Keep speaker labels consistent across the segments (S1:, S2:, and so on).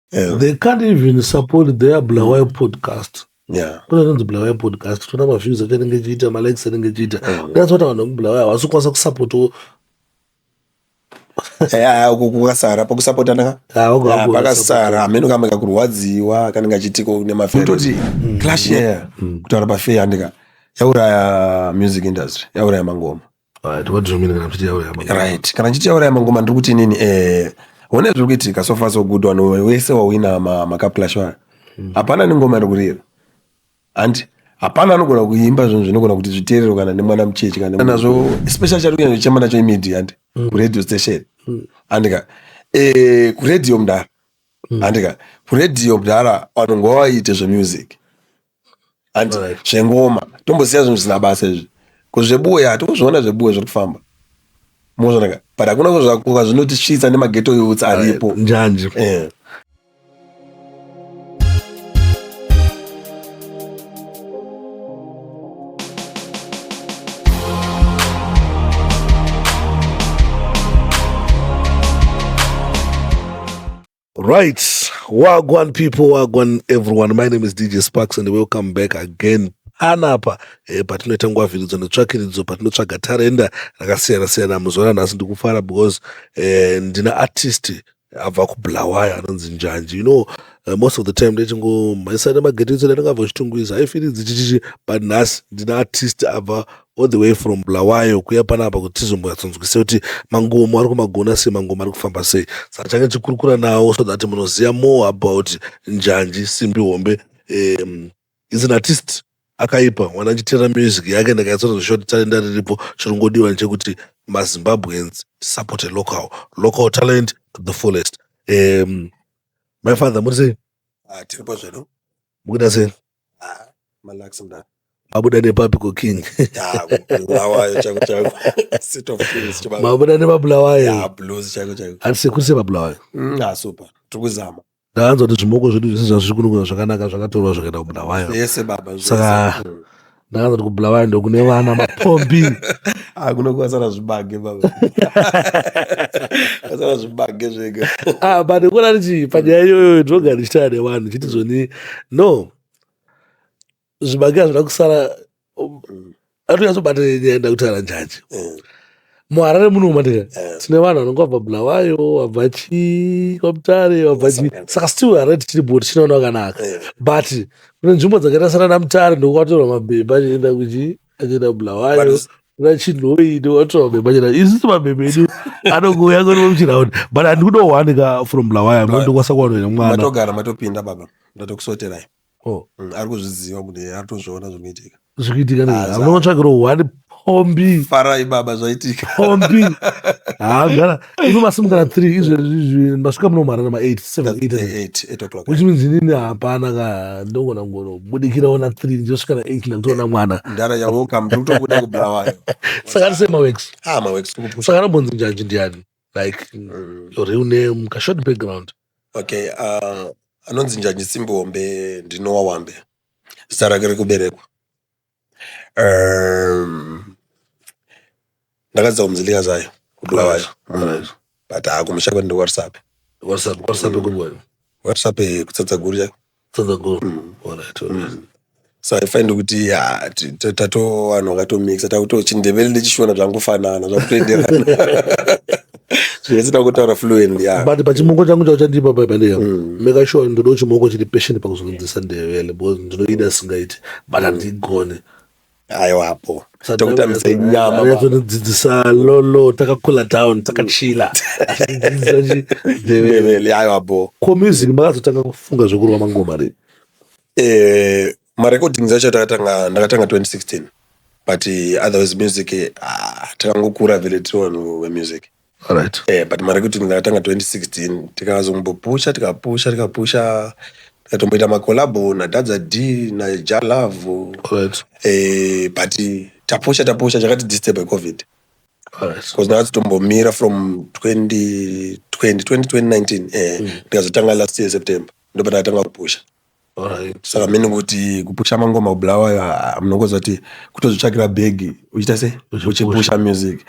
S1: They can't even support their Bulawayo podcast.
S2: Yeah.
S1: Kune inonzi Bulawayo podcast, toona maviews acho anenge achiita, malikes anenge achiita. That's what vanhu vekubulawayo havasi kukwanisa kusapotawo.
S2: Uku kukasara pakusapotana ka?
S1: Ah,
S2: Pakasara hameno kamwe kakurwadziwa kanenge achitiko nemafetoti clash yeah. Kutaura pafair handika yauraya music industry, yauraya mangoma.
S1: Right, what do you mean kana muchiti yauraya mangoma?
S2: Right, kana nchiti yauraya mangoma ndiri kuti inini hone zviri kuitika so far so good, vanhu wese wawina macup clash waya hapana nengoma iri kurira, handi hapana anogona kuimba zvinhu zvinogona kuti zviteererwe kana nemwana mucheche kana nazvo, especially chari kunyanya kuchema nacho imedia, handi kuradio station, handika kuradio mudhara, handika kuradio mudhara vanhu ngavaite zvemusic, handi zvengoma, tombosiya zvinhu zvisina basa izvi kuzvebuya, tokuzviona zvebuya zviri kufamba mozvonaka, but hakuna kuzvakuka zvinotisvitsa nemaghetto youths aripo.
S1: Njanji. Right, wagwan people, wagwan everyone. My name is DJ Sparks and welcome back again. Panapa patinoita nguva vhiridzo netsvakiridzo, patinotsvaga tarenda rakasiyana siyana. Muzuva ranhasi ndikufara because ndina artist abva kuBulawayo anonzi Njanji. Most of the time ndechingomhanyisa nemaghetto itso ndingabva kuChitungwiza haifiridzi chichichi, but nhasi ndina artist abva all the way from Bulawayo kuya panapa kuti tizombonyatsonzwise kuti mangoma ari kumagona sei, mangoma ari kufamba sei. Saka change tichikurukura nawo so that munoziva more about Njanji Simbi Hombe. Is an artist akaipa wana achiteera music yake, ndakaitsora short talenda riripo. Chiringodiwa ndechekuti maZimbabweans support a local talent to the fullest. My father, muri sei?
S2: Ah, tiripo zvedu.
S1: Mukuita sei?
S2: Ah, malax mudhara.
S1: Mabuda nepapi ko, king?
S2: Bulawayo chako chako, City of Kings chibaba.
S1: Mabuda nepaBulawayo?
S2: Yeah, blues chako chako.
S1: Handisi kuri sei paBulawayo?
S2: Ah, super, tiri kuzama.
S1: Ndakanzwa kuti zvimoko zvedu zvese zvazviri kunogona zvakanaka zvakatorwa zvakaenda kuBulawayo.
S2: Zvese baba, zvese.
S1: Saka ndakanzwa kuti kuBulawayo ndokune vana mapombi.
S2: Ah, kuno kwasara zvibage baba, kwasara zvibage zvega.
S1: Ah, but kuona ndichi panyaya iyoyo ndinogara ndichitaura nevanhu ndichiti zvoni no zvibage hazvina kusara, atonyatsobata nyaya ndakutaura Njanji. MuHarare muno mandika tine vanhu vanonge vabva Bulawayo, vabva chi kwaMutare, vabva chi, saka still Harare tichiri bho, tichinoona vakanaka. But kune nzvimbo dzakaita sana Mutare ndokwatorwa mabhebhi achienda kuchi achienda Bulawayo, kuna Chinhoyi ndokwatorwa mabhebhi achienda. Isusu mabhebhi edu anongouya kuri muchiraundi, but handikudowanika from Bulawayo ndokwanisa kuwana nemwana.
S2: Matogara matopinda baba, ndatokusoterai.
S1: Oh.
S2: Ari kuzviziva kuti ari tozviona zvinoitika.
S1: Zvikuitika.
S2: Ah,
S1: Hamunotsvakiro one pombi.
S2: Farai baba, zvaitika.
S1: Pombi hagara ino masimuka na 3 izvezvi, masvika muno muHarare ma 8, 7, 8.
S2: 8, 8 o'clock.
S1: Which means inini hapana ka ndogona kungobudikirawo na 3, ndichosvika na 8 ndakutoona mwana.
S2: Ndara ya welcome, ndiri kutobuda kuBulawayo.
S1: Saka ari sei maworks?
S2: Ah, maworks tiri kupusha.
S1: Saka anombonzi Njanji ndiani, like your real name, ka short background?
S2: Okay, anonzi Njanji Simbi Hombe, ndinowa Wambe zita rake rekuberekwa. Ndakadzidza kuMzilikazi kuBulawayo. But haa, kumusha kwedu ndekwaRusape.
S1: WhatsApp, WhatsApp kuri
S2: WhatsApp kuTsadza Guru chaiko.
S1: Tsadza Guru, alright.
S2: So I find kuti ya, tato vanhu vakatomixa, takuto chiNdebele nechiShona zvangofanana, zvakutoenderana zvese, takutaura fluently, ya.
S1: But pachimoko changu chao chandipa papandeya, make sure ndodo chimoko chiri passion pakuzonzisa Ndebele, because ndinoida singaiti but handigoni.
S2: Aiwapo tokutambisa nyama baba.
S1: Anyatsondidzidzisa lolo, takakula down, takachila, achidzidzisa chiNdebele.
S2: Ndebele, aiwapo.
S1: Ko music makazotanga kufunga zvekurova mangoma rini?
S2: Marecordings acho takatanga, ndakatanga 2016, but otherwise music, takangokura vele tiri vanhu vemusic. But marecording ndakatanga 2016, tikazombopusha, tikapusha, tikapusha, tikatomboita macollabo naDadza D naJalove. But tapusha, tapusha, chakati disturb yeCovid, because ndakatombomira from 2020 2019, ndikazotanga last year September, ndopandakatanga kupusha. Saka mene kuti kupusha mangoma kuBulawayo, munongoziva kuti kutozvitsvakira bhegi uchiita sei, uchipusha music.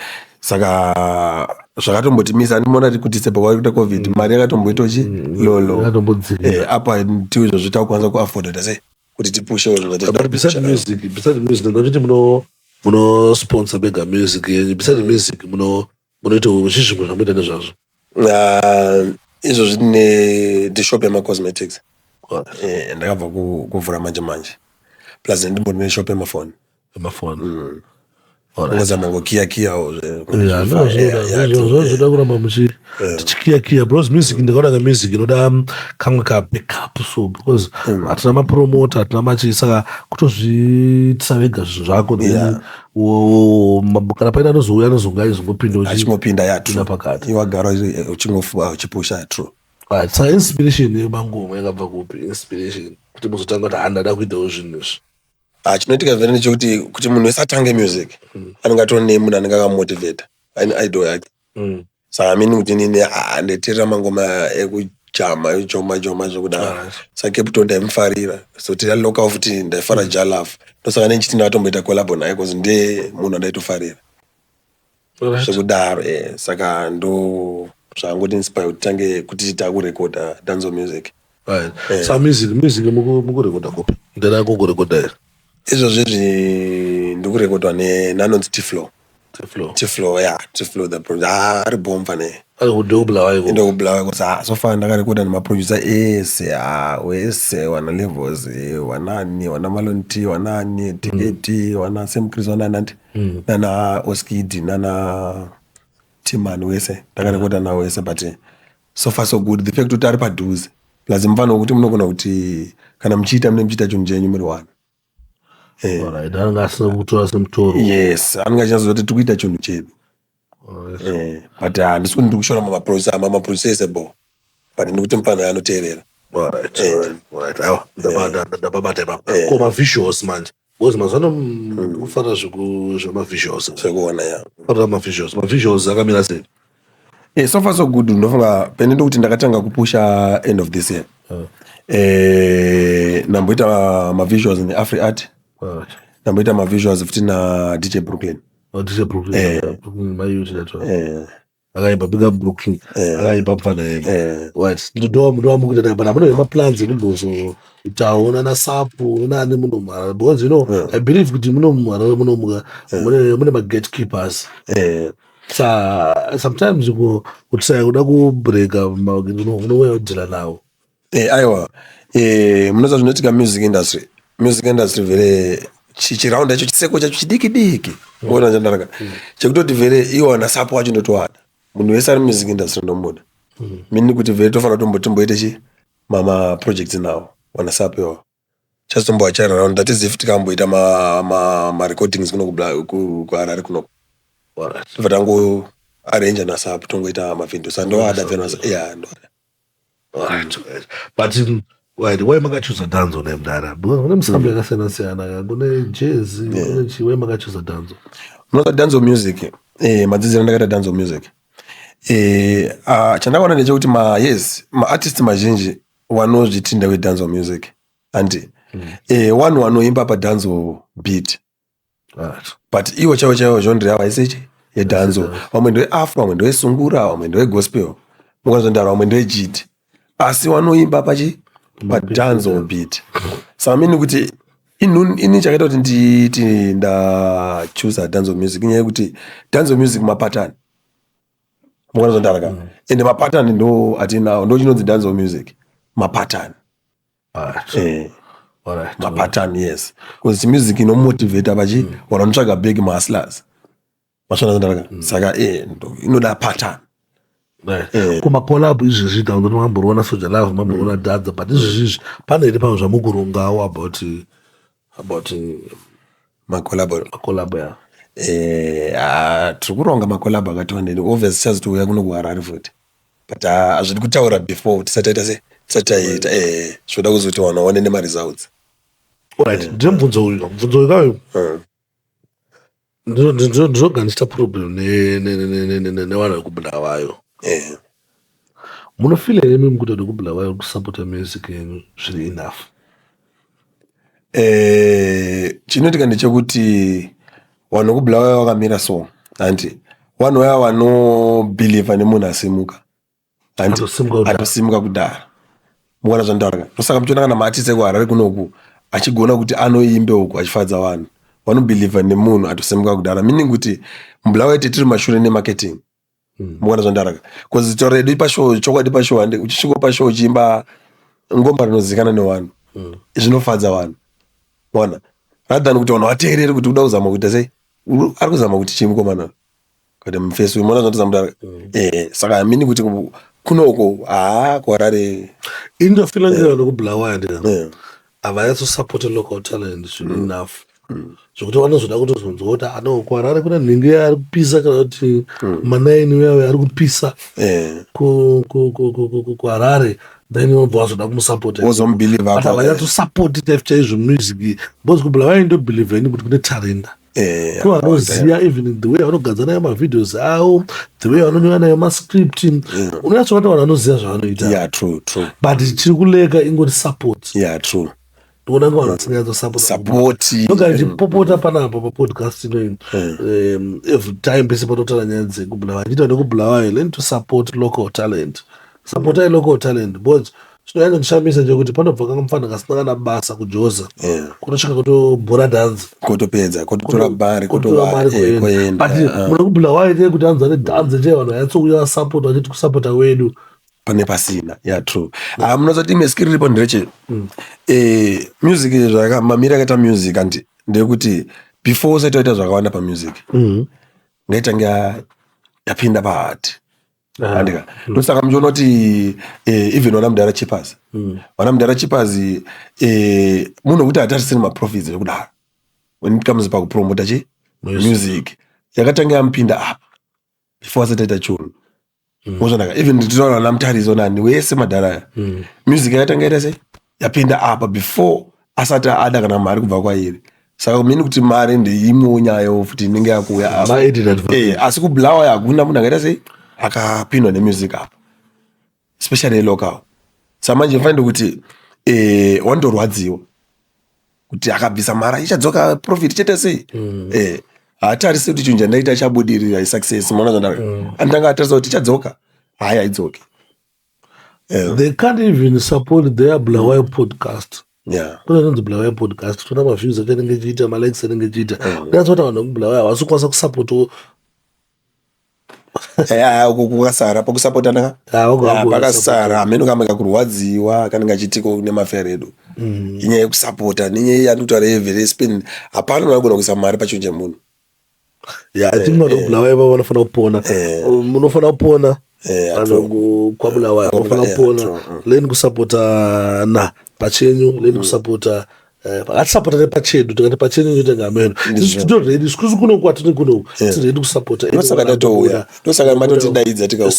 S2: Saka Zvakatombotimisa, andimona kuti sepa kwakuita COVID, mari yakatomboita chi lolo.
S1: Yakatombodzikira.
S2: Apa until izvozvi takukwanisa kuafforda ta sei kuti tipushewo zvinhu.
S1: But beside music, ndinoti muno sponsor mega music yenyu. Beside music, munoita zvii zvimwe zvamunoita nezvazvo?
S2: Ah, izvozvi ndine ndishop yemacosmetics. Ndakabva kuvhura manje manje, plus ndimbori neshop yemafoni.
S1: Emafoni.
S2: Ngozama ngokiya kiyawo.
S1: Yeah, no, zvoda kuramba tichikiya kiya, because music, ndikaona ka music inoda kamwe ka backup so, because hatina mapromoter, hatina machi, saka kutozviitisa vega zvinhu zvako, then kana paine anozouya, anozonga aizongopinda.
S2: Achingopinda, ya.
S1: Pinda pakati.
S2: Iwagara uchingofuba uchipusha, true.
S1: Right, saka inspiration yemangoma yakabva kupi, inspiration kuti muzotanga kuti handada kuitawo zvinhu izvi?
S2: Ah, chinoitika vhene ndechekuti kuti munhu wese atange music anenge atori nemunhu anenge akamotivata, aine idol yake. Saka meaning kuti inini, ah, ndaiteerera mangoma ekujama, ejoma joma zvekudaro. Saka Capton ndaimufarira, so tiyaloka futi ndaifara Jah Love, ndosaka nenchiti ndakatomboita collabo naye, because ndiye munhu andaitofarira zvekudaro. Saka ndo zvangoti inspire kuti tange kuti takurekodha dancehall music.
S1: Right. Sa music mukurekodha kupi? Ndera kukurekodha here?
S2: Izvozvizvi ndikurekodwa nanonzi Tflow.
S1: Tflow.
S2: Tflow, ya, Tflow the producer. Ah, ari bomba ne.
S1: Ari kudobla waiko?
S2: Ndokubulawa because, ah, so far ndakarekodha nemaproducer ese, ah, wese, wana Levels, wanani, wana Malon T, wanani TKT, wana Sam Chris, wanani andi nana Oskid, nana Timan, wese ndakarekodha nawo wese. But so far so good, the fact kuti ari padhuze, plus mufana wekuti munogona kuti kana muchiita, mune muchiita chinhu chenyu muri one.
S1: Alright, anenge asina kutora semutoro.
S2: Yes, anenge achinyatsozoti tiri kuita chinhu chedu. But handisi kuti ndiri kushora mamaproducer, mamaproducer ese bo, but ndikuti mufana anoteerera.
S1: Alright. Aiwa, ndapabata ipapo. Ko mavisuals manje? Because mazuva ano ndikufarira zvemavisuals.
S2: Zvekuona, ya.
S1: Kufarira mavisuals. Mavisuals akamira sei?
S2: So far so good. Ndofunga pene ndokuti ndakatanga kupusha end of this year. Ndamboita mavisuals neAfri Art. Ndamboita mavisuals futi naDJ Brooklyn.
S1: Oh, DJ Brooklyn. Brooklyn, my youth that one. Akaimba, big up Brooklyn. Akaimba mfana yemba. Right. Ndo mukuita naye, but hamuna maplans ekumbozoitawo nana Sapu nani muno muHarare? Because I believe kuti muno muHarare muno mune ma-gatekeepers. Sa sometimes kutsaya kuda kubreka, unouya kudhila nawo.
S2: Aiwa, munoziva zvinoitika music industry. Music industry vhele chiraunda chacho, chiseko chacho chidiki diki, ona chandaraka chekutoti vhele iwo ana Sapo wacho ndotoada, munhu wese ari music industry ndomuda, meaning kuti vhele tofanira tomboite chi mamaprojects nawo wana Sapo iwawo, chazotomboachaira round. That is if tikamboita marecordings kuno kuHarare kunoko, tobva tango arrange naSapo, tongoita mavideo. Sa ndoada vhele, ya, ndoada.
S1: Right. But right, why makachuza dancehall nemudara? Because kune misambo yakasiyana siyana, kune jazz, kune chi, why makachuza dancehall?
S2: Munoza dancehall music, madzidziro andakaita dancehall music, chandakaona ndechekuti yes, maartist mazhinji vanozviti ndewedancehall music, handi vanhu vanoimba padancehall beat, but ivo chaivo chaivo genre yavo haisi yedancehall. Vamwe ndeweafro, vamwe ndewesungura, vamwe ndewegospel, mukazondaro, vamwe ndewejiti, asi vanoimba pachi padancehall beat. Saka meaning kuti ini chakaita kuti nditi ndachuza dancehall music inyaya yekuti dancehall music mapatani, mukanazondara ka, ende mapatani ndo atinawo, ndo chinonzi dancehall music, mapatani. Mapatani, yes, because music inomotivata vachi vanhu vanotsvaga bag, mahustlers, masvanazondaraka. Saka inoda pattern.
S1: Kumacollab izvezvi, taundoti mamboona Soul Jah Love, mamboona Dhadza, but izvezvizvi pane here pamwe zvamukurongawo about
S2: Macollab?
S1: Macollab, ya.
S2: Ah, tiri kuronga macollab akati wandei. Obvious chazotouya kuno kuHarare futi, but hazvidi kutaura before tisati taita se tisati taita, zvoda kuzoti vanhu vaone nemaresults.
S1: Alright, ndine mubvunzo uyu, mubvunzo uyu kauyu. Ndinoga ndichita problem nevanhu vekuBulawayo. Munofila here mimi kuti vanhu vekuBulawayo kusapota music yenyu zviri enough?
S2: Chinoitika ndechekuti vanhu vekuBulawayo vakamira so, handi Vanhu vaya vanobhilivha nemunhu asimuka.
S1: Atosimuka kudhara.
S2: Atosimuka kudhara. Mukuona zvanditaura ka? Ndosaka muchiona kana maartist ekuHarare kunoku achigona kuti anoimbe uku achifadza vanhu. Vanobhilivha nemunhu atosimuka kudhara. Meaning kuti muBulawayo tiri mashure nemarketing. Mukuona zvanditaura ka? Because taura redu pashow, chokwadi pashow handi uchisvika pashow uchiimba ngoma rinozivikanwa nevanhu. Zvinofadza vanhu. Muona? Rather than kuti vanhu vateerere kuti uda kuzama kuita sei? Ari kuzama kuti chii mukomana? Kuti mufesi uyu, muona zvandozama kutaura? Saka hamini kuti kunoko haa kuHarare.
S1: Ini ndofila ngira nekuBulawayo ndika. Havanyatso-support local talent zvine enough. Zvekuti vanozoda kutozonzwa kuti ano kuHarare kuna nhingi ari kupisa kana kuti manaini uya ari kupisa kuHarare, then vobva vazoda kumusapota.
S2: Wozomubelieve.
S1: But havanyatso-support chaizvo chaizvo music because kuBulawayo ndobelieve ini kuti kune talenta. Kune vanoziva, even the way vanogadzira nayo mavideos avo, the way vanonyora nayo mascript, unonyatsoona kuti vanhu vanoziva zvavanoita.
S2: Yeah, true, true.
S1: But chiri kuleka ingori support.
S2: Yeah, true.
S1: Ndikuona kunge vanhu vasinganyatsosapota.
S2: Support.
S1: Ndogara ndichipopota panapa papodcast inoyi every time pese panotaura nyaya dzekuBulawayo, ndichiita nekuBulawayo, learn to support local talent, supportai local talent, because chinonyanyondishamisa ndechekuti panobva kanga mufana kasina kana basa kuJoza kunosvika kutobhora dhanzi.
S2: Kotopedza, kototora mari.
S1: Kotora mari, koenda. But muna kuBulawayo chee kuti anzi ane dhanzi chee, vanhu vanyatsouya vasapota vachiti kusapota wedu.
S2: Pane pasina. Yeah, true. Ah, munozoti imwe skill iripo ndereche music zvaka mamiri akaita music anti ndeyekuti before usati waita zvakawanda pamusic, ngaitange yapinda paheart. Andika ndosaka muchiona kuti even vana mudhara Chippers, vana mudhara Chippers, munhu wekuti hatarisiri maprofits ekudaro when it comes pakupromota chi music, yakatanga yamupinda apa before asati aita chunhu. Mozvanaka, even ndinotaura naMutariso nani wese madhara aya, music yakatanga ita sei yapinda apa before asati ada kana mari kubva kwairi. Saka kumini kuti mari ndeimwewo nyayawo futi inenge yakuuya apa.
S1: Ma-added advantage.
S2: Asi kuBulawayo hakuna munhu akaita sei akapindwa nemusic apa, especially local. Samanje find kuti wandorwadziwa kuti akabvisa mari ichadzoka profit chete sei. Haatarisi kuti chinhu chandaita chabudirira, isuccess. Maona zvandaka andanga atarisa kuti ichadzoka, hayi, haidzoki.
S1: They can't even support their Bulawayo podcast. Kune inonzi Bulawayo podcast, toona maviews acho anenge ichiita, malikes anenge ichiita. Unyatsoti vanhu vekuBulawayo havasi kukwanisa kusapotawo.
S2: Uku kukasara pakusapotana ka.
S1: Ah, uku hapo.
S2: Pakasara hameno kamwe kakurwadziwa kanenge achitiko nemafare edu. Inyaya yekusapota nenyaya yandikutaura yevery spend, hapana munhu anogona kuisa mari pachinhu chemunhu.
S1: Yeah, I think vanhu vekuBulawayo ivavo vanofanira kupona. Munofanira kupona. Vanhu kwaBulawayo vanofanira kupona. Learn kusapotana pachenyu, learn kusapota, hatisapotane pachedu, tikati pachenyu nyoita ngameno. Isusu tito ready, isusu kuno kwatiri kuno tiri ready kusapota.
S2: Ndosaka tatouya, ndosaka matotidaidza tikauya.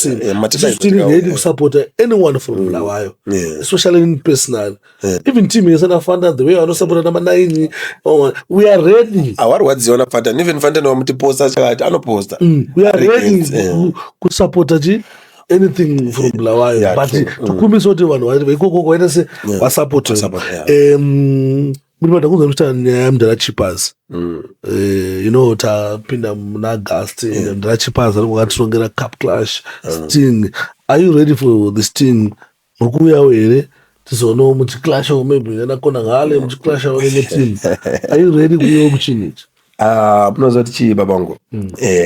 S1: Isusu tiri ready kusapota anyone from Bulawayo, especially in personal, even team yese nafanda, the way vanosapota namanaini, oh, we are ready.
S2: Awarwadziwa naFantan, even Fantan wamutiposta chakati anoposta.
S1: We are ready kusapota chi anything from Bulawayo, but tokumbisa kuti vanhu ikoko vaita se vasapota.
S2: Vasupport, yeah.
S1: Muri vada kunzwa muchitaura nyaya yamudhara Chippers. Tapinda muna August, mudhara Chippers ari kwakatirongera Cup Clash, Sting. Are you ready for the Sting? Muri kuuyawo here tizoonawo muchiclashawo maybe nanakona ngale muchiclashawo neteam? Are you ready kuuyawo kuchinhu ichi?
S2: Ah, munoziva kuti chii, babangu?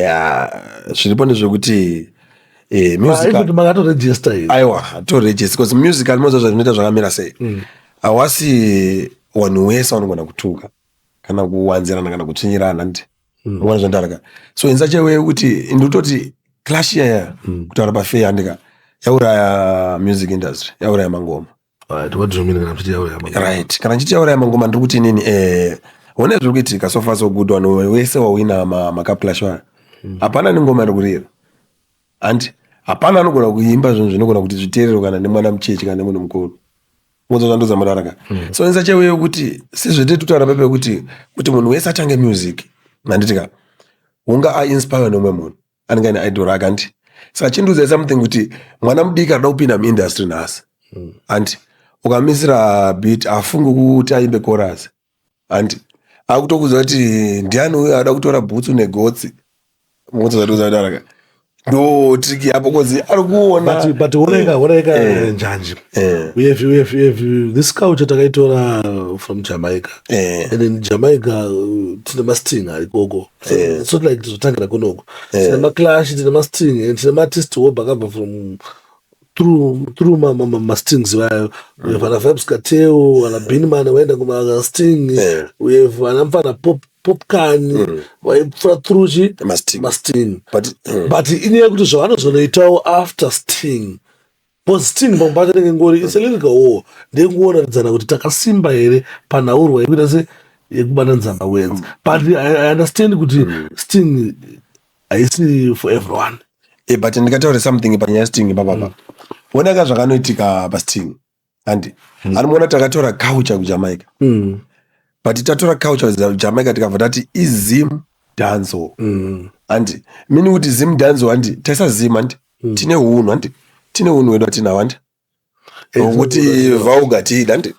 S2: Ah, zviripo ndezvekuti music
S1: Kuti makatoregister here?
S2: Aiwa, toregister because musical, munoziva zvazvinoita zvakamira sei, hawasi vanhu wese vanogona kutuka kana kuwanzirana kana kutsvinyirana, nditi unoona zvandaraka. So in such a way kuti ndototi clash yaya, kutaura pafair, handika yauraya music industry, yauraya mangoma.
S1: Right, what do you mean kana muchiti yauraya mangoma?
S2: Right, kana nchiti yauraya mangoma, ndiri kuti inini one zviri kuitika so far so good, vanhu wese wawina macup clash vaya, hapana nengoma iri kurira. Handi hapana anogona kuimba zvinhu zvinogona kuti zviteererwe kana nemwana mucheche kana nemunhu mukuru. Unzwa zvandozamurara ka? So in such a way yekuti sezvetiri kutaura pepe kuti munhu wese atange music, handiti ka, unga ainspire neumwe munhu anenge aine idol rake, handiti? Saka chindiudzai something, kuti mwana mudiki arida kupinda muindustry nhasi, handi ukamisira beat afungi kuti aimbe chorus, handi akutokudza kuti ndiani uyo ada kutora bhutsu negotsi. Mukutozadaraka ndo trick yapo kozi ari kuona.
S1: But oneka, oneka, njanji, we have this culture takaitora from Jamaica. And in Jamaica tine masting arikoko. So it's not like tizotangira kunoko. Tine maclash, tine masting, and tine maartist wobva akabva from through mastings vayo. We have ana Vybz Kartel, ana Beenie Man vaenda kumasting. We have ana mfana Popcaan vaipfuura through chi
S2: Masting.
S1: Masting.
S2: But
S1: But inyaya yekuti zvavanozonoitawo after sting, because sting pamwe pacho inenge ngori, it's a lyrical war, ndekungoonaridzana kuti takasimba here panhaurwa yekuita se yekubatanidza mawords. But I understand kuti sting haisi for everyone.
S2: But ndikataure something panyaya yesting papapa, onaka zvakanoitika pasting, handi anomuona takatora culture kuJamaica, but tatora culture kuJamaica tikabva tati iZim dancehall, handi mini kuti Zim dancehall, handi taisa Zim, handi tine hunhu, handi tine hunhu hwedu hatinawo, handi kuti vulgar tiida, handi?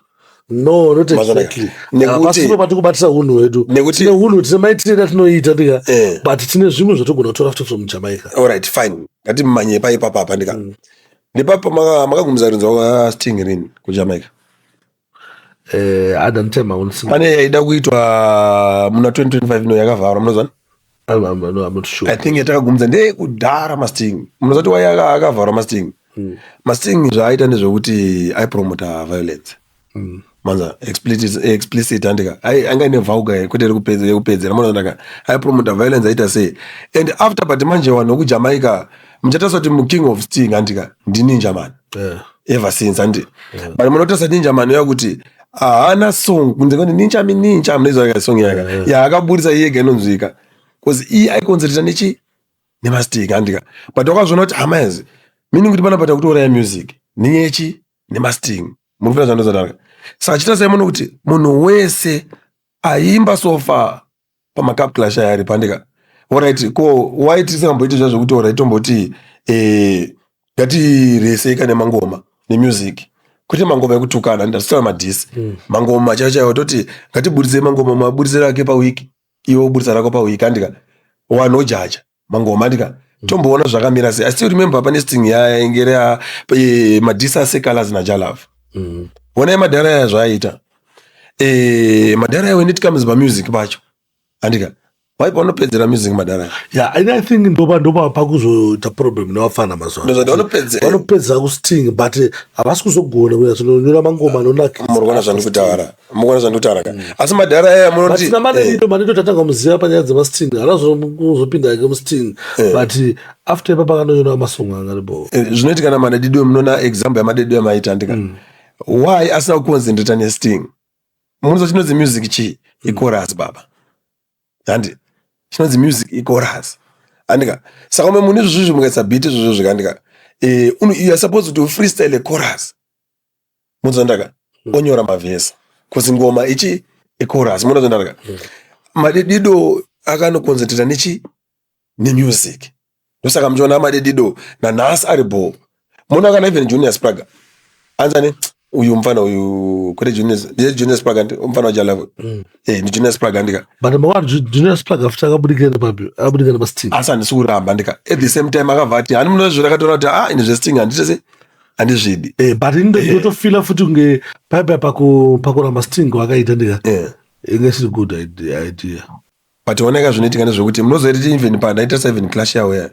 S1: No, not
S2: Mazana-
S1: exactly.
S2: Nekuti-
S1: Pasipo pati kubatisa hunhu hwedu. Tine hunhu, tine maitiro atinoita ndika, but tine zvimwe zvatogona kutora futi from Jamaica.
S2: Alright, fine, ngati manye paipapapa ndika ndipapa makagumisa rinzwa kwasting rini kuJamaica?
S1: At that time I won't sing.
S2: Pane yaida kuitwa muna 2025 ino yakavharwa, munozvana?
S1: No, I'm not sure.
S2: I think yatakagumisa ndeyekudhara masting. Munozati wai akavharwa masting? Masting zvaaita ndezvekuti aipromota violence, manza explicit, handika? Anga ine vulgar, kwete yekupedzera, munozandaka aipromota violence, aita sei. And after, but manje vanhu vekuJamaica muchatarisa kuti muking of sting, handika, ndiNinja Man ever since, handi? But munotarisa Ninja Man yakuti haana song kunze kwene "Ninja mi Ninja", munoiziva song yaka yaakaburitsa yega inonzwika, because iye aiconcentrata nechi nemasting, handika? But wakazviona kuti hamazi meaning kuti panapa kutouraya music nenyechi nemasting. Muri kuona zvandozodaro? Saka chita sai muno kuti munhu wese aimba so far pamacup clash aya ari pandika. Alright, ko why tisingamboiti zva zvekuti alright, tomboti ngatiresei kane mangoma nemusic, kwete mangoma ekutukana, ndasitaura madhisi, mangoma chaiwo chaiwo, toti ngatiburisei mangoma, maburisiro ake pawiki, iwe woburisa rako pawiki, andika? Vanhu ojaja mangoma, andika? Tomboona zvakamira sei. I still remember pane sting yainge madhisi aSeh Calaz naJah Love. Onai madhara aya zvaaita. Madhara aya, when it comes pamusic pacho, andika, wai paunopedzera music madhara aya.
S1: Yeah, and I think ndopa pakuzoita problem nevafana mazuva ano.
S2: Ndozvanopedzera.
S1: Vanopedza kusting, but havasi kuzogona kunyatsonyora mangoma anonakisa.
S2: Murikuona zvandikutaura? Mukuona zvandikutaura ka? Asi madhara aya
S1: But
S2: munoti
S1: tina Madedido tatanga kumuziva panyaya dzemasting, haana kuzopinda yake musting, but after ipapo akanonyora masong anga aripo.
S2: Zvinoitika naMadedido, munoona example yaMadedido yamaita, andika? Why asina kuconcentrata nesting? Munoziva chinonzi music chii? Ichorus, baba, handi? Chinonzi music ichorus, andika? Saka umwe munhu izvozvizvi mukaisa beat izvozvo zvikandika, you are supposed to freestyle a chorus, munozondaka onyora mavhesi, kuzi ngoma ichi ichorus, munozondaka. Madedido akanoconcentrata nechi nemusic, ndosaka muchiona Madedido nanhasi ari bho. Muona kana even Junior Spraga anzani uyu mufana uyu, kwete Junior, ndiye Junior Spraga, ndi mufana waJah Love. Ndi Junior Spraga, ndika?
S1: But mawati Junior Spraga futi akabudikira nepapi? Akabudikira nemasting.
S2: Asi handisi kuramba, ndika? At the same time akabva ati hani munozvo rakatora kuti ah, ini zvesting handite se handizvidi.
S1: But ndotofila futi kunge paipa pakuramba sting wakaita, ndika, inge isiri good idea.
S2: But oneka zvinoitika ndezvekuti munozoiti even pandaita even clash yawo ya,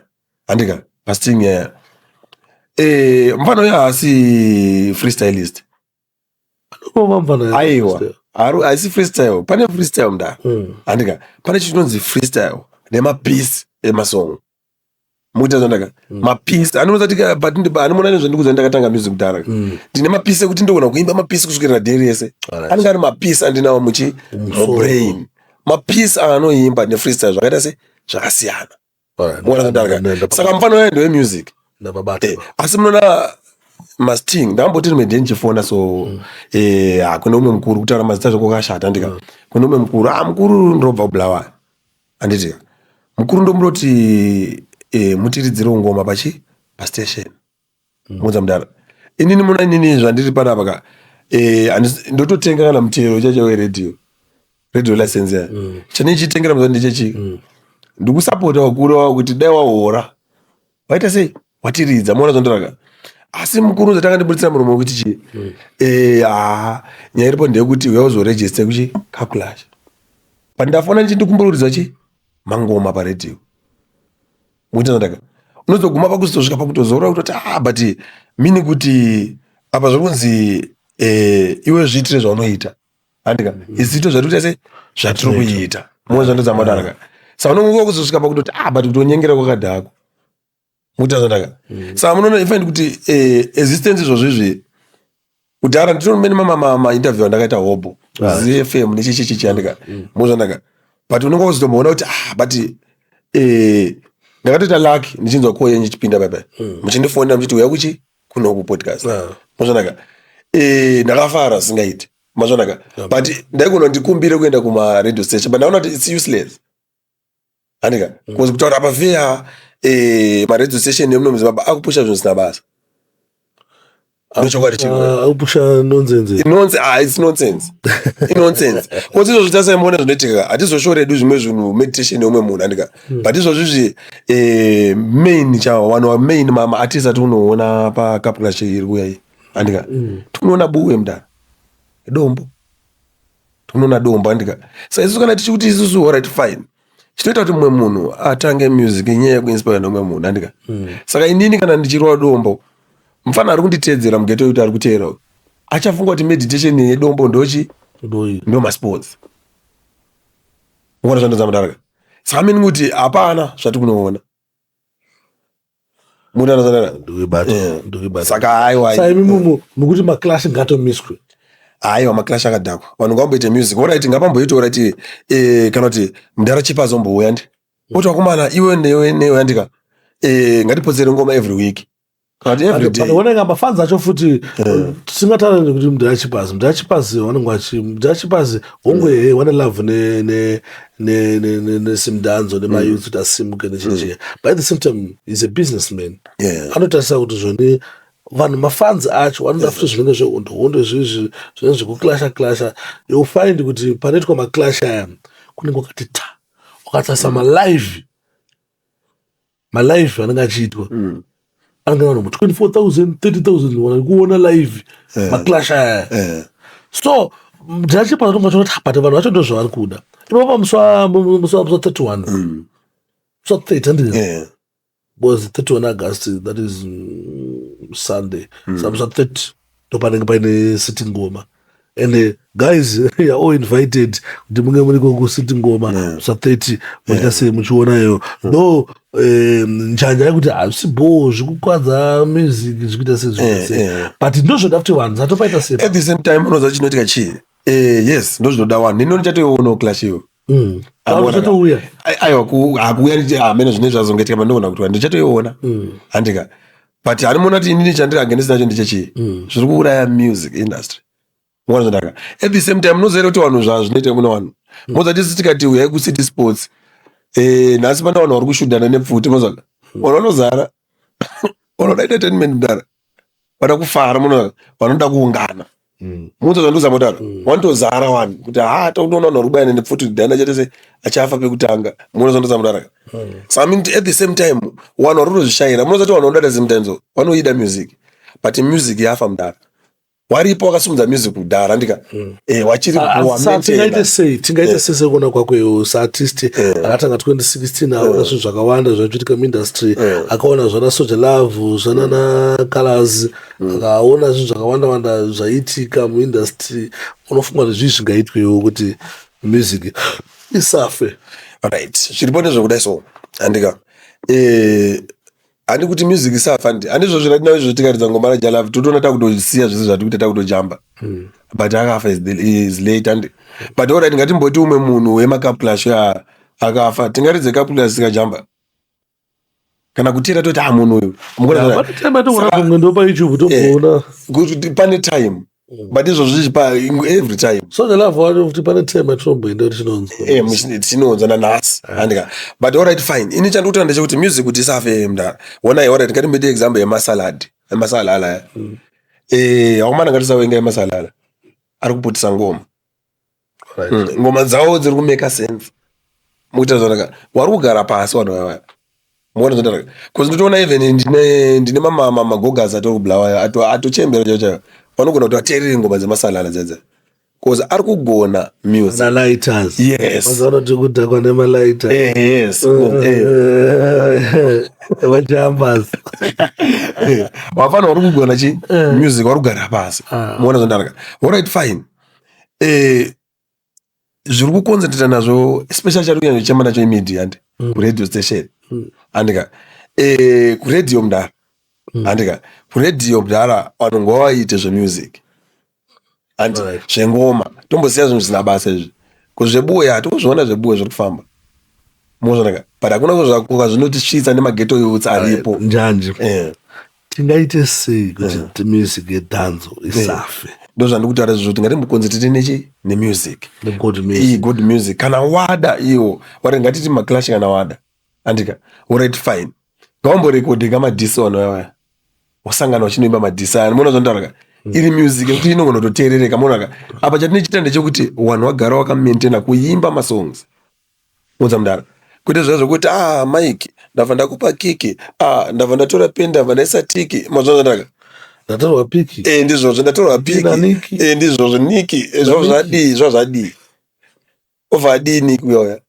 S2: handika, pasting yaya, mufana uyo haasi freestylist.
S1: Anova mufana.
S2: Aiwa, haisi freestyle. Pane freestyle mudara, handika? Pane chinonzi freestyle nemapisi emasong, mukuita zvandaka mapisi anoona but anomuona nezvandikuza. Ndakatanga music kudhara, ndine mapisi ekuti ndogona kuimba mapisi kusvikira day rese. Anenge ari mapisi andinawo muchi
S1: Mumusoro.
S2: Mubrain mapisi aanoimba nefreestyle zvakaita se zvakasiyana. Muona zvandaka? Saka mufana uyo ndewemusic.
S1: Ndapabata.
S2: Asi munoona masting, ndakamboti rimwe day ndichifona so, hakuna umwe mukuru, kutaura mazita zvako kwakashata, ndika kune umwe mukuru, ah, mukuru, ndinobva kuBulawayo, handiti? Mukuru, ndomuroti mutiridzirewo ngoma pachi pastation. Muudza mudara, inini muna inini zvandiri panapa ka, ndototenga kana mutero chacho weredhiyo, radio license ya chandichitengera muza ndechechi. Ndikusapota vakuru vavo kuti dai wahora waita sei, watiridza, maona zvandoraka. Asi mukuru uzatanga ndibuditsira muromo wekuti chii? Haa, nyaya iripo ndeyekuti uya uzorejista kuchi Cup Clash. But ndafona ndichindikumbira kuridza chi mangoma paredhiyo. Mukuita zvandaka, unozoguma pakuzosvika pakutozorora kutoti, ah, but mini kuti apa zviri kunzi iwe zviitire zvaunoita, andika isu ito zvatiri kuita, sei zvatiri kuita, muone zvandozamadaraka. Saka unonguva kuzosvika pakutoti, ah, but kutonyengera kwakadhakwa. Mukuita zvandaka. Saka munoona, ifind kuti existence izvozvo izvi, kudhara nditori mene mainterview andakaita hobo ZFM nechichichichi, andika muzvandaka. But unonga uzitomboona kuti, ah, but ndakatoita lucky ndichinzwa call yenyu ichipinda paipai, muchindifonera muchiti uya kuchi kunoku podcast. Mazvanaka. Ndakafara zvisingaiti, mazvanaka. But ndaigona ndikumbire kuenda kumaradio station, but ndaona kuti it's useless, andika, because kutaura pafeya, maradio station emuno muZimbabwe akupusha zvinhu zvisina basa. Ndochokwadi chimwe.
S1: Akupusha nonsense.
S2: Nonsense. Ah, it's nonsense, inonsense, because izvozvo tasaimboona zvinoitika. Hatizoshoredu zvimwe zvinhu, meditation yeumwe munhu, andika. But izvozvo izvi, main chavo vanhu va main maartist atinoona paCup Clash iri kuuya iyi, andika, tikunoona buwe mudara dombo, tikunoona dombo, andika. Saka isusu kana tichikuti isusu, alright, fine, chinoita kuti mumwe munhu atange music inyaya yekuinspire nomumwe munhu, andika. Saka inini kana ndichirova dombo, mufana ari kunditeedzera mughetto yekuti ari kuteera uyu achafunga kuti meditation yedombo ndochi
S1: Ndoi.
S2: Ndo masports. Uona zvandozamadaraka. Saka mini kuti hapana zvati kunoona munhu.
S1: Ndikuibata. Ndikuibata.
S2: Saka aiwa.
S1: Saka imi mukuti maclash ngatomiswe?
S2: Aiwa, maclash akadhakwa. Vanhu ngavamboite music, alright, ngapamboite, alright. Kana kuti mudhara Chipa azombouya, ndi oti, "Vakomana, iwe newe newe, andika, ngatipotsere ngoma every week kana kuti every day."
S1: Oneka mafans acho futi. Tisingataura kuti mudhara Chipazi, mudhara Chipazi vanenge vachi mudhara Chipazi hongu ehe vane love neZimdancehall nemayouth kuti asimuke nechichiya, but at the same time is a businessman. Anotarisa kuti zvoni vanhu, mafans acho vanoda futi zvinenge zvehondo hondo izvizvi, zvinenge zvekuclasha clasha. You find kuti panoitwa maclash aya kunenge kwakati ta. Ukatarisa malive, malive anenge achiitwa anenge vanhu 24,000, 30,000 vari kuona live maclash aya. So ndachipa tonga toti, but vanhu vacho ndo zvavari kuda ipapo. Musi wa 31, musi wa 30, handiti?
S2: Yeah.
S1: Because 31 August, that is Sunday. Saka musi wa 30 ndo panenge paine City Ngoma. And guys, you are all invited kuti munge muriko kuCity Ngoma musi wa 30, muchiita sei, muchionayo. Though njanja yekuti hazvisi bho, zvikukwadza music, zvikuita sei, zvikuita sei, but ndo zvoda kuti vanhu zatopaita sei.
S2: At the same time, unoziva chinoitika chii? Yes, ndo zvinoda vanhu. Nini ndichatoionawo clash iyo.
S1: Uchatouya?
S2: Aiwa, hakuuya hamene zvine zvazongoitika, pandogona kuti ndichatoiona, handika. But handimuona kuti inini chandiri against nacho ndechechii? Zviri kuuraya music industry, muona zvandaka. At the same time, unoziva kuti vanhu zvazvinoita kune vanhu, moza tisi tikati uyai kuCity Sports, nhasi pane vanhu vari kushudhana nepfuti, mozaka vanhu vanozara, vanoda entertainment mudara, vada kufara muno, vanoda kuungana. Muudza zvandikuzama kutaura, vanotozara vanhu kuti ha, takutoona vanhu vari kubayana nepfuti, dhana chete se achafa pekutanga. Muona zvandozama kutaura? Saka mean at the same time vanhu vari kutozvishayira. Munoziva kuti vanhu vanoda, at the same time so vanoida music, but music yafa mudara. Waripo wakasimudza music kudhara, ndika wachiri.
S1: Sa tingaite sei? Tingaite sei sekuona kwako iwe saartist akatanga 2016, aona zvinhu zvakawanda zvachiitika muindustry, akaona zvana Soul Jah Love, zvanana Calaz, akaona zvinhu zvakawanda wanda zvaiitika muindustry, unofunga kuti zvii zvingaitwewo kuti music isafe?
S2: Right, zviripo ndezvekudai so, handika. Handi kuti music isafa, ndi handizvo zviratinawo izvo. Tikaridza ngoma raJah Love, totoona takutosiya zvese zvatiri kuita, takutojamba. But akafa is late, handi. But alright, ngatimboti umwe munhu wemaCup Clash akafa, tingaridze Cup Clash tikajamba kana kutira toti, ah, munhu uyu.
S1: Mukuona? Toona kumwe ndo paYouTube tokuona.
S2: Kuti pane time, but izvozvo zvichipa every time.
S1: Soul Jah Love wacho kuti pane time yatinomboenda kuti tinonzwa.
S2: Tinonzwa nanhasi, handika. But alright, fine, ini chandikutaura ndechekuti music kuti isafe mudara, onai, alright, ngatimboite example yemasalad, emasalala aya. Vakomana, ngatisavenga emasalala ari kuputisa ngoma. Ngoma dzavo dziri kumeka sense. Mukuita zvakanaka. Wari kugara pasi vanhu vaya. Muona zvandaraka. Cause nditoona even ndine ndine mama magogas atori kubulawayo ato atochembera chaivo chaivo. Vanogona kuti vateerere ngoma dzemasalala dzedze. Cause ari kugona music.
S1: Malighters.
S2: Yes.
S1: Mazuva tiri kudhakwa nemalighter.
S2: Eh, yes.
S1: Eh. Vajambas.
S2: Vafana vari kugona chi music vari kugara pasi.
S1: Ah.
S2: Muona zvandaraka. Alright fine. Eh zviri kuconcentrata nazvo especially chari kunyanya kuchema nacho imedia handi kuradio station handika eh kuradio mudhara handika kuradio mudhara vanhu ngavaite zvemusic handi zvengoma tombosiya zvinhu zvisina basa izvi kuzvebuya hatikuzviona zvebuya zviri kufamba mozvonaka but hakuna kuzvakuka zvinotisvitsa nemageto youths aripo
S1: Njanji.
S2: eh
S1: Tingaite sei kuti music yedhanzo isafe?
S2: Ndozvandikutaura izvozvo kuti ngatimboconcentrate nechi nemusic.
S1: Negood
S2: Iyi
S1: music.
S2: Good music kana wada iwo wari ngatiti maclash kana wada andika alright fine ngaumborekodheka madhisi vanhu vaya wasangana uchinoimba madhisi aya muona zvanditaura ka iri music yekuti inogona kutoteerereka muona ka apa chatinochita ndechekuti vanhu vagara wakamaintaina kuimba masongs Unza mudhara. Kwete zviya zvekuti ah Mike ndabva ndakupa kiki ah ndabva ndatora pen ndabva ndaisa tiki mazwa zvandaka.
S1: Ndatorwa piki.
S2: Eh ndizvozvo ndatorwa piki.
S1: Na Niki.
S2: Eh ndizvozvo Niki eh, zvava zvadii zvava zvadii. Obva adii Niki uya uya.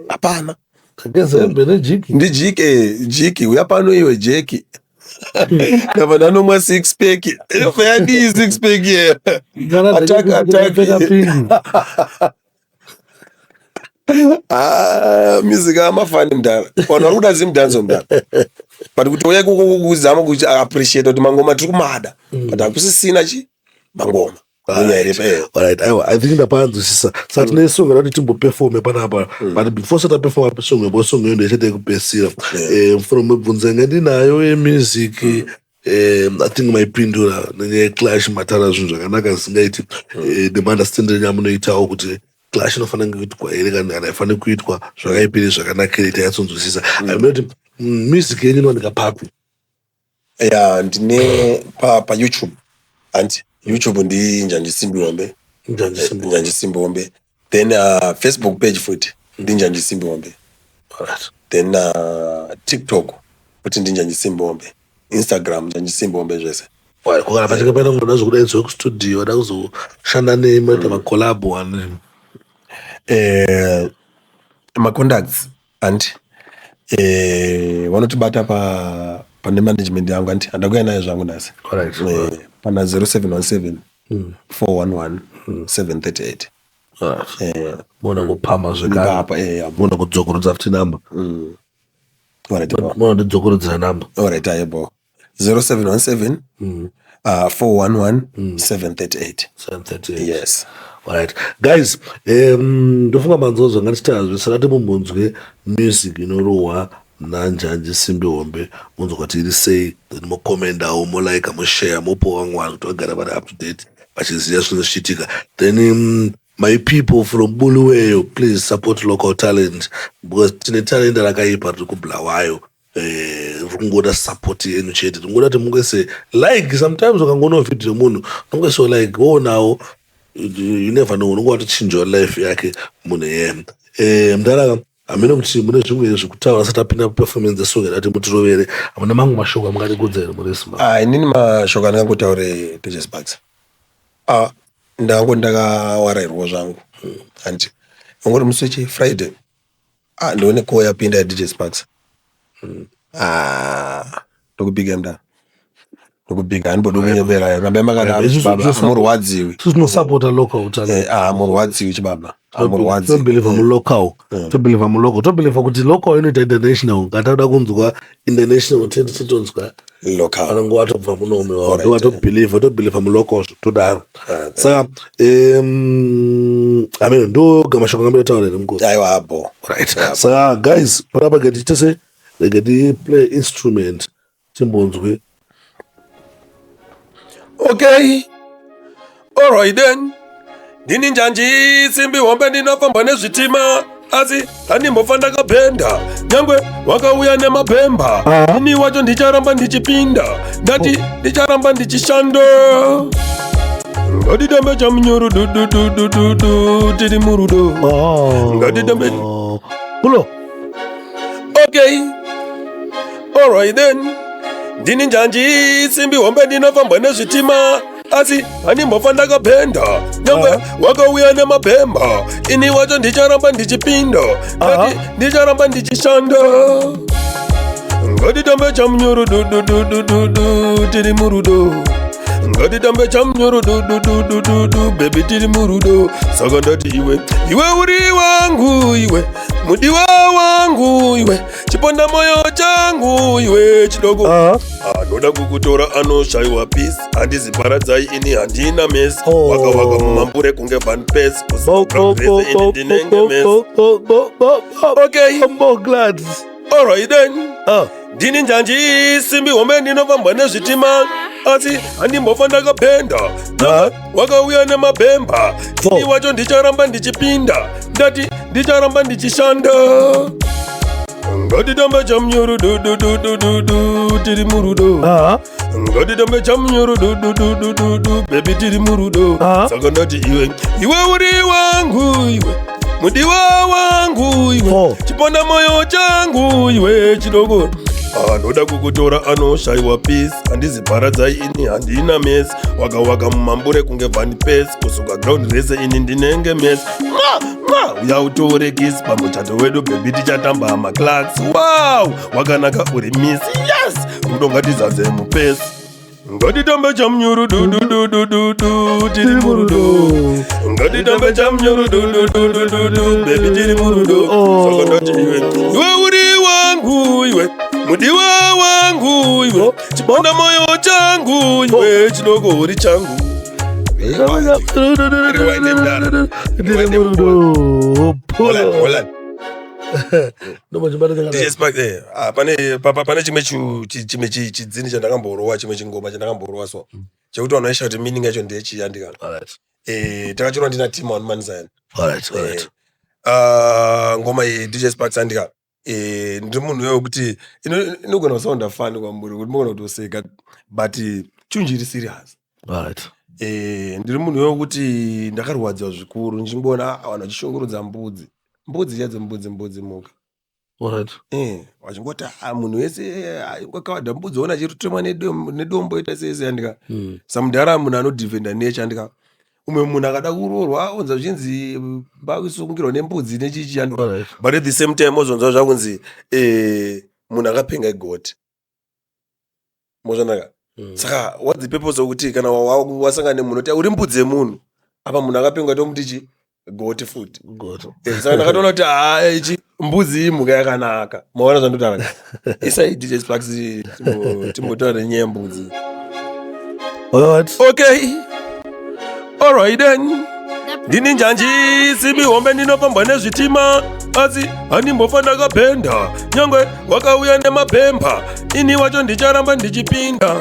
S2: Hapana.
S1: Ndageza hembe nejiki.
S2: Ndijiki eh jiki uya pano iwe jeki. Ndabva ndanomwa six pack. Inobva yadii six pack yeah.
S1: Kana
S2: Attack attack.
S1: ndakapfeka pini.
S2: Ah, music amafani mudhara vanhu vari kuda zimudhanzo mudhara but kuti uya ikoko kuzama kuti appreciate kuti mangoma tiri kumada but hakusisina chi mangoma Nyaya iripo, eh.
S1: Alright, aiwa, I think ndapanzwisisa. Saka tine song yekuti timboperforme panapa. But before sati taperforma song yebo song iyo ndoichete yekupedzisira. Eh, from mibvunzo yanga ndinayo yemusic I think maipindura nenyaya yeclash mataura zvinhu zvakanaka zvisingaiti nemaunderstanding amunoitawo kuti clash inofanira kuitwa here kana kana haifaniri kuitwa zvakaipiri zvakanakirei tanyatsonzwisisa. I mean kuti music yenyu inowanika papi?
S2: Ya ndine pa payoutube hanti youtube ndi Njanji Simbi Hombe.
S1: Njanji Simbi Hombe.
S2: Njanji Simbi Hombe then facebook page futi ndi Njanji Simbi Hombe.
S1: Alright.
S2: Then tiktok futi ndi Njanji Simbi Hombe, instagram Njanji Simbi Hombe zvese.
S1: Alright, ko kana pachinge paita munhu azokudaidzwa kustudio ada kuzoshanda nemi moita macollab ani?
S2: Eh, macontacts hanti eh, vanotibata pa pane management yangu hanti handakuya nayo zvangu nhasi.
S1: Alright.
S2: Eh, pana 0717 411 738.
S1: Alright.
S2: Eh,
S1: Mona kupama zvekare.
S2: Ndapa, eh, ya.
S1: Mona kudzokorodza futi namba.
S2: Alright, bo.
S1: Mona ndidzokorodzera namba.
S2: Alright, aye bo. 0717 411 738.
S1: 738.
S2: Yes.
S1: Alright. Guys, ndofunga manzwa zvanga tichitaura zvese mumbonzwe music inorohwa naNjanji Simbi Hombe munzwa kuti iri sei then mokomendawo molike moshare mopawo vamwe vanhu kuti vagare vari up to date vachiziva zvinenge zvichiitika. Then my people from Bulawayo, please support local talent because tine talent rakaipa riri kuBulawayo. Riri kungoda support yenyu chete. Tingoda kuti mungoise like sometimes ukangoona video yemunhu unongoisawo like woonawo you never know unonge watochinjawo life yake munhu iyeye. Mudhara hameno kuti mune zvimwe zvekutaura asati apinda performance yesong yadati mutirovere hamuna mamwe mashoko amungati here muri Zimbabwe?
S2: Ah, inini mashoko andingangotaure DJ Sparks. Ah, ndango ndakawarairwa zvangu. Hanti. Ngori musi wechi Friday. Ah, ndione call yapinda ya DJ Sparks. Ah, ndokubhiga mdara. Ndokubhiga handimbodi kunyepera. Rambai makadaro
S1: Isusu-
S2: chibaba.
S1: isusu-
S2: Hamurwadziwi.
S1: Isusu tinosapota local talent.
S2: Eh, ah, hamurwadziwi chibaba. Hamurwadziwi.
S1: Tobelieve mulocal. Tobelieve mulocal. Tobelieve kuti local inoita international. Ngatoda kunzwa international tete titonzwa
S2: Local.
S1: vanonge watobva munomi wavo.
S2: Alright.
S1: Ndovatobelieve, tobelieve mulocal todaro. Saka I mean ndoga mashoko anga taura here mukosi.
S2: Aiwa abo.
S1: Right. Saka guys, panapa ngatiite se rege tiplay instrument timbonzwe.
S2: Okay. Alright then. Ndini Njanji Simbi Hombe ndinofamba nezvitima asi handimbofa ndakabhenda nyangwe wakauya nemabhemba ini wacho ndicharamba ndichipinda ndati ndicharamba ndichishanda ngatitambe chamunyoro dudududududu tiri murudo.
S1: Oh.
S2: Ngatitambe.
S1: Pulo.
S2: Okay, alright then. Ndini njanji, simbi hombe, ndinofambwa nezvitima, asi handimbofa ndakabhenda nyangwe wakauya nemabhemba. Ini wacho ndicharamba ndichipinda. Ndati ndicharamba ndichishanda. Ngatitambe chamunyuru dudududududu, tiri murudo. Ngatitambe chamunyuru dududududu, baby, tiri murudo. Saka ndati iwe, iwe uri wangu, iwe mudiwa wangu, iwe chiponda moyo changu, iwe chidoko. Anoda kukutora anoshayiwa peace. Handizi paradzai, ini handina mess.
S1: Oh.
S2: Waka waka mumambure kunge Van Pes.
S1: Bo, bo, bo, bo,
S2: Ndinenge
S1: bo,
S2: mess.
S1: Bo, bo, bo, bo, bo.
S2: Okay.
S1: Bombo glads.
S2: Alright then. Ndini njanji, simbi hombe, ndinofambwa nezvitima, asi handimbofa ndakabhenda. Wakauya nemabhemba.
S1: Four.
S2: Ini wacho ndicharamba ndichipinda. Ndati ndicharamba ndichishanda. Ngatitambe chamunyuru dududududu, tiri murudo. Ngatitambe chamunyuru dududududu, baby, tiri murudo. Saka ndati iwe, iwe uri wangu, iwe mudiwa wangu, iwe
S1: Four.
S2: chiponda moyo changu, iwe chidoko. Anoda kukutora anoshayiwa peace. Handizi paradzai, ini handina mess. Waka waka mumambure kunge Van Pes. Kusuka ground rese, ini ndinenge mess. Mwa mwa, uya utore kiss. Pamuchato wedu, baby, tichatamba maclacks. Wow, wakanaka, uri miss. Yes, rudo ngatizaze mupesi. Ngatitambe chamunyuru dududududu, tiri murudo. Ngatitambe chamunyuru dududududu, baby, tiri murudo.
S1: Oh.
S2: Saka ndati iwe, iwe uri wangu, iwe mudiwa wangu, iwe chiponda moyo changu, iwe chidoko uri changu.
S1: Ndiri murudo. Pulo.
S2: Holland.
S1: Noma chibata chakadai.
S2: DJ Sparks, pane pane chimwe chimwe chidzini chandakamborowa, chimwe chingoma chandakamborowa, so chekuti vanhu vaisha kuti meaning yacho ndeyechiyandikana. Takachorwa ndina Tim One.
S1: All right.
S2: Ngoma iyi, DJ Sparks, andika ndiri munhu wekuti inogona kusounda funny kwamuri, kuti mugona kutoseka, but chinhu chiri serious. Ndiri munhu wekuti ndakarwadziwa zvikuru ndichingoona vanhu vachishungurudza mbudzi, mbudzi chadzo, mbudzi, mbudzi muka. Vachingoti munhu wese wakawada mbudzi, ona achirutemwa nedombo, ita sei sei, andika. Samudhara, munhu anodefenda nature, andika. Umwe munhu akada kuroorwa, onza zvichinzi bakusungirwa nembudzi nechichi, andika. But at the same time ozonzwa zvakunzi munhu akapenga igoti, mozvanaka. Saka what's the purpose wekuti kana wasangana nemunhu oti uri mbudzi yemunhu, apa munhu akapenga tomuti chi goti futi?
S1: Good.
S2: Saka ndakatoona kuti haa, ichi mbudzi imhuka yakanaka. Maona zvandotaura? Isai, DJ Sparks, timbotaura nenyaya yembudzi.
S1: Alright.
S2: Okay, alright then. Ndini njanji, simbi hombe, ndinofambwa nezvitima, asi handimbofa ndakabhenda nyangwe wakauya nemabhemba. Ini wacho ndicharamba ndichipinda.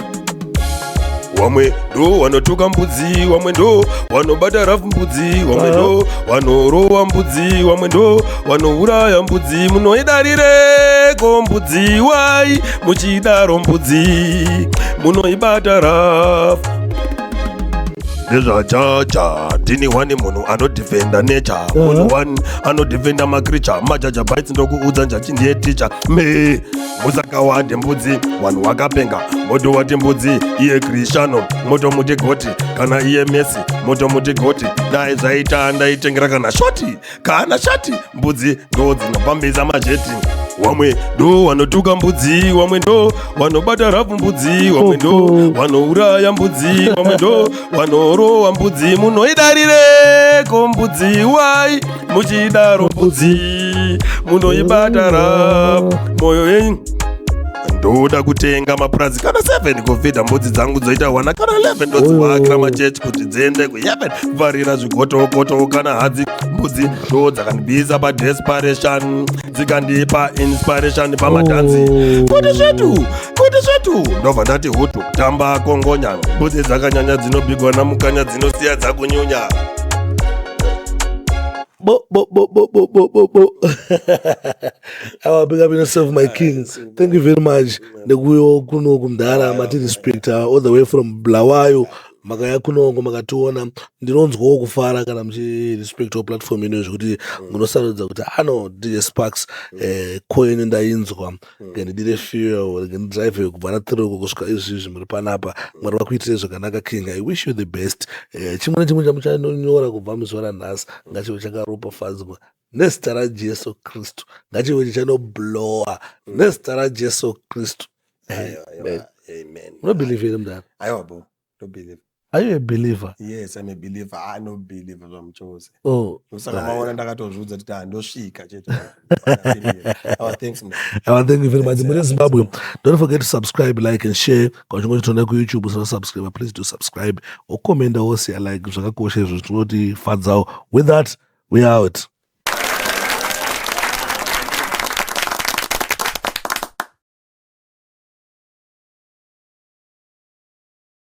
S2: Wamwe ndo wanotuka mbudzi, wamwe ndo wanobata rafu mbudzi, wamwe ndo wanorowa mbudzi, wamwe ndo wanouraya mbudzi. Munoidarireko mbudzi? Wai muchidaro mbudzi munoibata rafu? Ndezvajaja, ndini one munhu anodefenda nature, munhu one anodefenda macreature, majaja bites. Ndokuudza, njachi ndiye ticha me. Musakawande mbudzi, vanhu wakapenga. Moto wati mbudzi iye Cristiano, moto muti goti, kana iye Messi, moto muti goti. Dai zvaita ndaitengera kana shoti kana shati. Mbudzi ndo dzinofambisa majeti. Wamwe ndo wanotuka mbudzi, wamwe ndo wanobata rafu mbudzi, wamwe ndo wanouraya mbudzi, wamwe ndo wanorowa mbudzi. Munoidarireko mbudzi? Wai muchidaro mbudzi munoibata rafu? Moyo yenyu, ndoda kutenga mapurazi kana 7, kufidha mbudzi dzangu dzoita 1 kana 11, ndodziwakira machechi kuti dziende kuheaven, kuvharira zvigotokoto kana hadzi. Mbudzi ndo dzakandibvisa padesperation, dzikandipa inspiration pamadhanzi. Kuti zvetu, kuti zvetu, ndobva ndati hutu tamba kongonya. Mbudzi dzakanyanya, dzinobigwa namukanya, dzinosiya dzakunyunya.
S1: Bo, bo, bo, bo, bo, bo, bo, bo. Awa, big up yourself, my king. Thank you very much. Ndekuyo kuno kumdara mati respect all the way from Bulawayo. Makauya kunongo makationa, ndinonzwawo kufara kana muchirespectawo platform ino, zvekuti munosarudza kuti ano DJ Sparks, coin ndainzwa, ngendidire fuel, ngendidrive kubva na3 uko kusvika izvizvi muri panapa. Mwari vakuitirei zvakanaka, King. I wish you the best. Chimwe nechimwe chamuchanonyora kubva muzuva ranhasi ngachive chakaropafadzwa nezita raJesu Kristu, ngachive chichanoblowa nezita raJesu Kristu.
S2: Aiwa, aiwa, amen.
S1: Unobelieve here, mudara?
S2: Aiwa bo, ndobelieve.
S1: Are you a believer?
S2: Yes, I'm a believer. Ah, no believer zvamuchose.
S1: Oh.
S2: Saka maona ndakatozviudza kuti handosvika chete. Oh, thanks, man.
S1: Thank you very much. Muri Zimbabwe, don't forget to subscribe, like and share. Kana uchinge uchitoona kuYouTube usina subscribe, please do subscribe, okomenda, wosiya like, zvakakosha izvo, zvinotifadzawo. With that, we out.